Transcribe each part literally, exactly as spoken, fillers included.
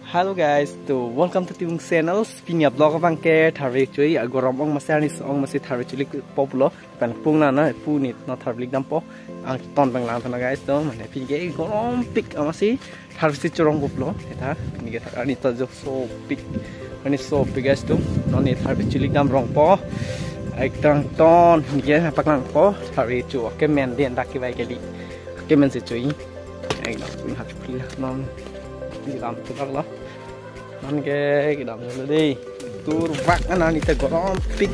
Hello guys, to welcome to Tibung Channel. Pini a-vlog abang ke tharve chui, agorom ong masi arni so ong masi tharve chulik po pulo. Pen pung na na pu ni no tharve lik dampo. Angton abang lang thana guys to, mane pini ke gorom pik amasi tharve si chorong po pulo. Eta pini ke thar arni to jo sopik. Arni sopik guys to. Non ni tharve chulik dam rongpo. Ek tang ton ni ke paklang po. Tharve chu ke men den dak ke bai ke di. Ke men si chui. Ek dam pun hak pila non. Di lam tu dak lo. Non ke kedam dolo dei. Tur bak ana ni te gorom pik.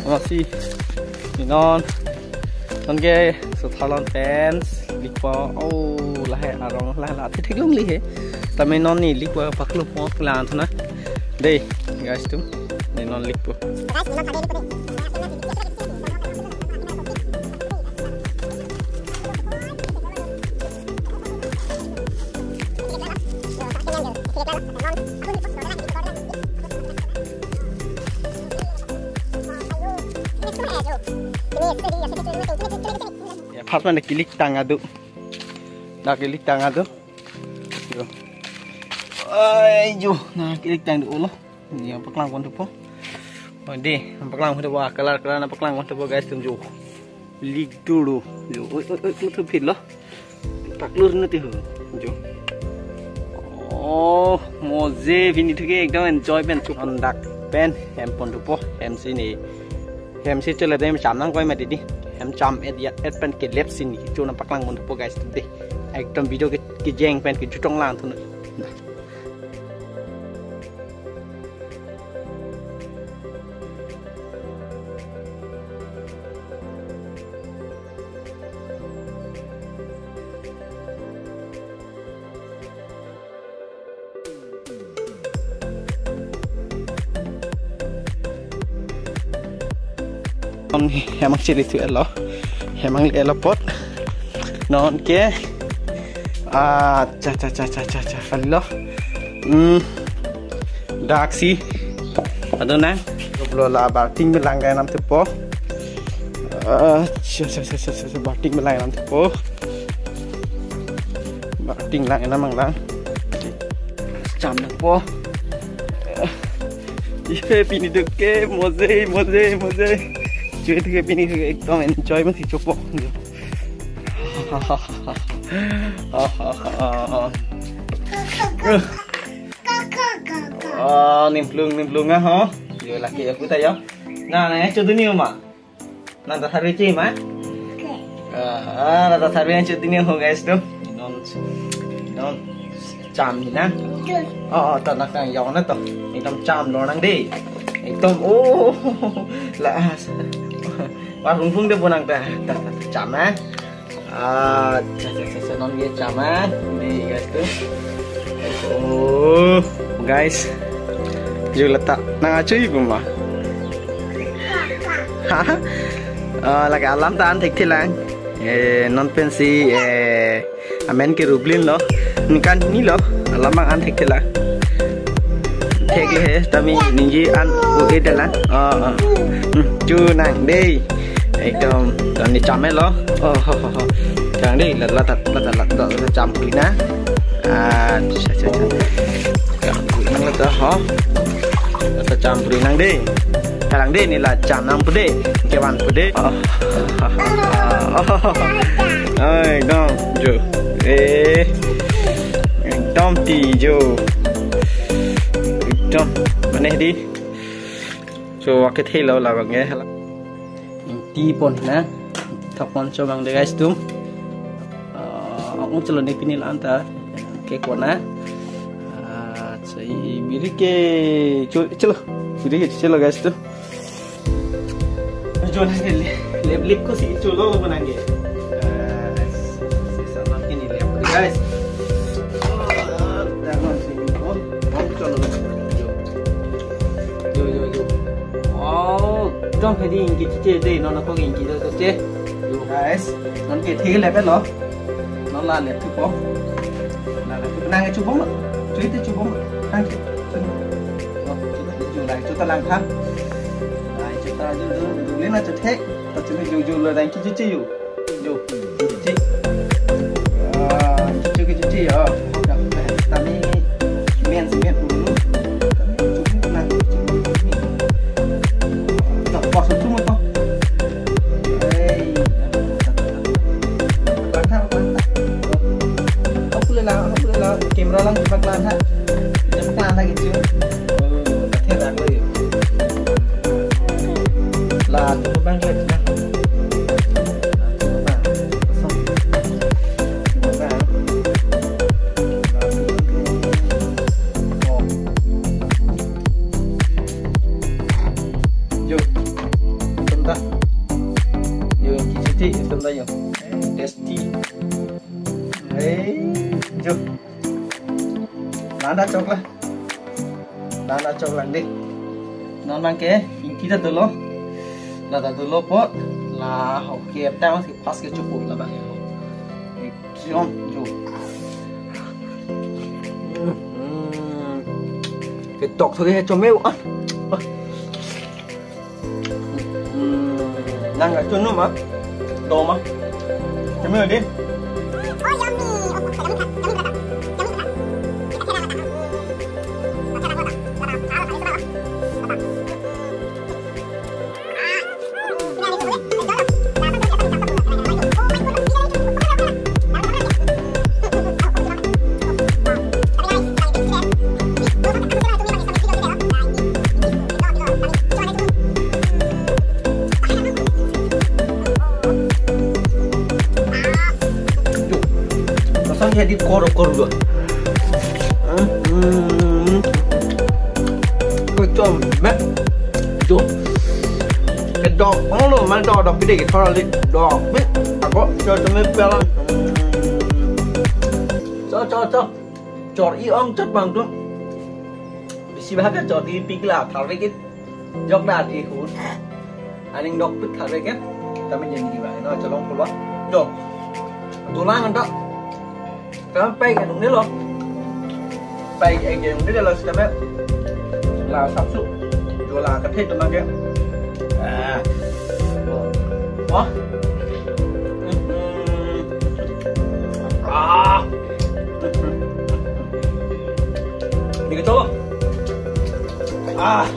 Masi. Ni non. Non ke so thalon fans. Likpo. Oh, lahai arong lahai la. Thik thik lung li he. Tame non ni likpo paklo po plan thuna. Dei, guys tu. Ni non likpo. Ya, part mana kilik tang adu. Dak kilik tang adu. Jo. Ai jo, na kilik tang adu lo. Ni paklang pon thupo. Oh, dei, paklang pon thupo, color color na paklang pon thupo guys tum jo. Lik dulu. Jo, oi oi oi, tu phit lo. Paklur na ti ho. Jo. Oh, moje pini thu ke ekdom enjoy pen chu pon dak pen hem pon thupo, hem si ni. Hem si chule dem cham nang koi mati di. Hem cham et ya et pen ke lep si ni. Chu na paklang pon thupo guys tum dei. Ekdom video ke kejeng pen kejutong lang thu na. Non hem angchili thu elo. Hem angli elo apot. Non ke. Ah, cha cha cha cha cha cha. Kalilo. Hmm. Dak si. Adu na. Lo la balting belang kai nam thupo. Ah, cha cha cha cha cha, balting belang nam thupo. Balting lang nam lang. Cham nangpo. Ye pini thu ke moje, moje, moje. Chui thu ke pini thu ke ekdom enjoy masi chopo. Ah, nimplung, nimplung ah, ho. Yo, laki aku ta yo. Na, na, ya, chu duni ma. Nang ta tharve che ma? Ah, nang ta tharve che dini ho guys to. Non, non cham ni na. Oh, oh, to nang kang yong na to. Ekdom cham lo nang dei. Ekdom, oh, la. Wa hung hung de bo nang ta, ta, ta, cham na. Ah, cha, cha, cha, cha, non ye cham na. Dei guys to. Oh, guys. Ju lata nang achui pu ma. Ha? Ah, lake alam ta an thekthelang. Eh, non pensi, eh, amen ke Rublin lo. Ningkan ni lo. Alam abang an thekthelang. Thekle he, tame ningje an u-e dalang. Oh, oh. Hmm, chu nang dei. Ekdom, tame ni cham lo. Oh, ho, ho, ho. Cham dei, la, la, la, la, la, la, la, cham puli na. Ah, cha, cha, cha. Cham puli nang la ta, ho. La ta cham puli nang dei. Kalang dei ni la cham nang pu dei. Kevan pu dei. Oh. Ai, dong, jo. Eh. Dong ti jo. Dong. Mane di. Jo, wa kethe lo labang ke. Ti pon na. Thok pon cho abang dei guys tum. Ah, ang chalo ni pini la-an ta. Ke kona. Ah, chai biri ke cho, chalo. Biri ke chalo guys tum. Jo nang ke le, lep lip ko si cholo lo nang ke. Ah, si sama kini lep guys. Ah, tangan si ko. Ang chalo. Jo, jo, jo. Oh, dong hedi ingki chiche dei, non ako ingki do to che. Yo guys, non kethe lep lo. Non la lep thupo. La lep thupo. Nang chupo ma. Chui te chupo ma. Nang ke. Chui. Oh, chui te chu lai chu ta lang tha. Lai chu ta ju ju ju le na chu the. Ta chu ju ju lo dang ki chu chu yu. Yo, chuchi. Ah, chuchi, chuchi, oh. Tame men, men, La camera lang chepaklang ha. Chepaklang lagi chu. Oh, patherak lo yo. La, tu bang lek na. La, tu bang. Kosong. Tu bang. La, tu bang. Oh. Jo. Sebentar. Yo, cuci, sebentar yo. Tasty. Hei, jo. Nanda chokla. Nanda chokla deh. Non bang ke, ingki ta dolo. La ta dolo apot. La ho ke ta mas ke pas ke chuput la bang. Ekdom jo. Hmm. Ketok thok he chomeu ah. Ah. Hmm, nang nggak cunum ah. Doma. Cemil deh. Kosong jadi kor kor dua. Hmm. Kosong, mek. Jo. Kedok, oh lo, mal dok dok pide ke thora lik dok. Mek, ako, cho cho mek pela. Cho cho cho. Chor-i ong chot bang tu. Bisi bhag ke chor-i pikla tharve ke jok da di hut. Aning dokpik tharve ke. Kami jadi di bang. No cholong keluar. Dok. Tulang anda. Kami pai ke nung ni lo. Pai ke nung ni lo sekali. La sapsu. Jola kethe tu nang ke. Ah. Wah. Hmm. Ah. Ini kecolo. Ah,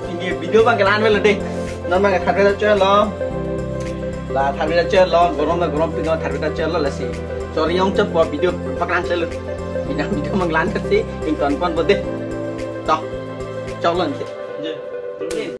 ini video bang kelan velo deh. Non bang tharve ta chelo. La tharve ta chelo, gorom na gorom pino tharve ta chelo lasi. Chor-i ong chot apot video paklang chelo. Bina video manglan kasi, ington pon bo deh. Toh. Choklo nsi.